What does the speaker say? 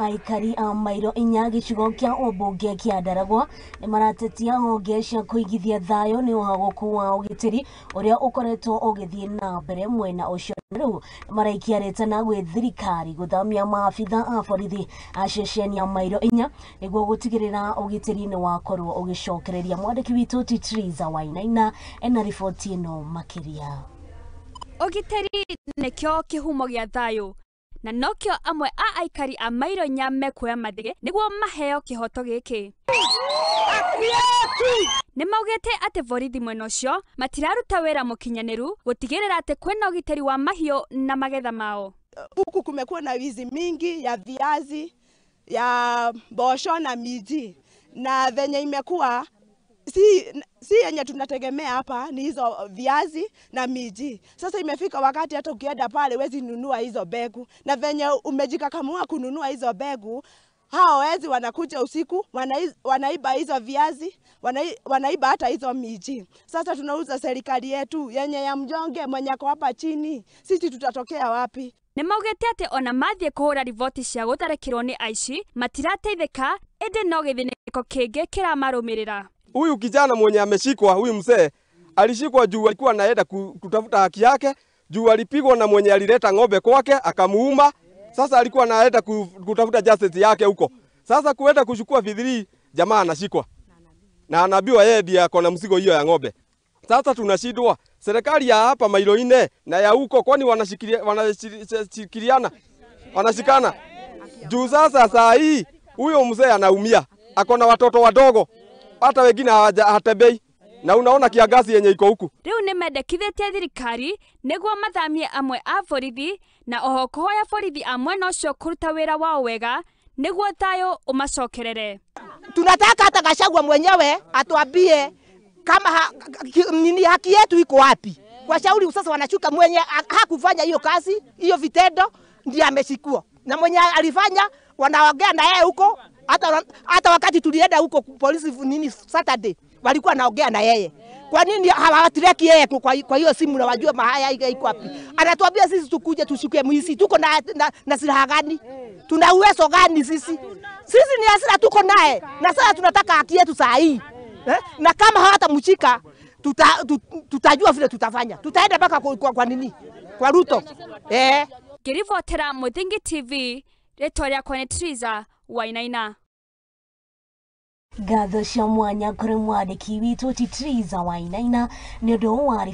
Aikari a mairo inya gĩcigo kĩa ũmbunge kĩa Ndaragwa nĩ maratetia honge cia kũigithia thayũ nĩ ũhagũku wa ũgitĩri ũrĩa ũkoretwo ũgĩthiĩ na mbere mwena ũcio. Rĩu maraikia rĩtana gwĩ thirikari gũthamia maabitha a borithi a ceceni ya mairo inya nĩguo gũtigĩrĩra ũgitĩri nĩ wakorwo ũgĩcokereria. Mwandĩki witũ Titriza Wainaina ena riboti ĩno makĩria. Ũgitĩri nĩkĩo kĩhumo gĩa thayũ na nokĩo amwe a aikari a mairo inya mekuoya mathĩgĩ nĩguo maheo kĩhoto gĩkĩ. Nĩ maugĩte atĩ borithi mwena ũcio matiraruta wĩra mũkinyanĩru gũtigĩrĩra atĩ kwĩna ũgitĩri wa mahiũ na magetha mao. Huku kumekuwa na wizi mingi ya viazi, ya mbosho na miji, na venye imekuwa si yenye tunategemea hapa ni hizo viazi na miji. Sasa imefika wakati hata ukienda pale wezi nunua hizo mbegu, na venye umejikakamua kununua hizo mbegu, hao wezi wanakuja usiku, wanaiba hizo viazi, wanaiba hata hizo miji. Sasa tunauza serikali yetu yenye ya mjonge mwenye ako hapa chini, sisi tutatokea wapi? Nĩ maugĩte atĩ ona mathiĩ kũhũra riboti cia gũtharĩkĩrwo nĩ aici matirateithĩka, ĩndĩ no gĩthĩnĩko kĩngĩ kĩramarũmĩrĩra. Huyu kijana mwenye ameshikwa, huyu mzee alishikwa juu alikuwa anaenda kutafuta haki yake, juu alipigwa na mwenye alileta ng'ombe kwake akamuuma. Sasa alikuwa anaenda kutafuta justice yake huko. Sasa kuenda kuchukua fidhili, jamaa anashikwa na anaambiwa yeye ndiye ako na mzigo hiyo ya ng'ombe. Sasa tunashindwa, serikali ya hapa mailo ine na ya huko, kwani wanashikiliana, wanashikana? Juu sasa saa hii huyo mzee anaumia, ako na watoto wadogo, hata wengine hawatembei, na unaona kiangazi yenye iko huku. Rĩu nĩ mendekithĩtie thirikari nĩguo mathamie amwe a borithi na oho kũhoya borithi a mwena ũcio kũruta wĩra wao wega nĩguo thayũ ũmacokerere. Tunataka hata Gachagua mwenyewe atuambie kama nini haki yetu iko wapi. Kwa shauri sasa wanashuka mwenye hakufanya hiyo kazi, hiyo vitendo ndiye ameshikwa, na mwenye alifanya wanaongea na yeye huko. Hata wakati tulienda huko polisi nini Saturday walikuwa naongea na yeye. Kwa nini hawatireki yeye kwa hiyo simu na wajue mahaya iko wapi? Anatuambia sisi tukuje tushuke mwizi. Tuko na silaha gani? Tuna uwezo gani sisi? Sisi ni hasira tuko naye. Na sasa tunataka haki yetu saa hii. Na kama hawatamshika tutajua vile tutafanya. Tutaenda mpaka kwa nini? Kwa Ruto. Ngĩribotera Muthingi TV, rĩtwa rĩakwa nĩ Triza Wainaina. Ngatho cia mwanya kũrĩ mwandĩki witũ Titriza Wainaina nĩ ũndũ wa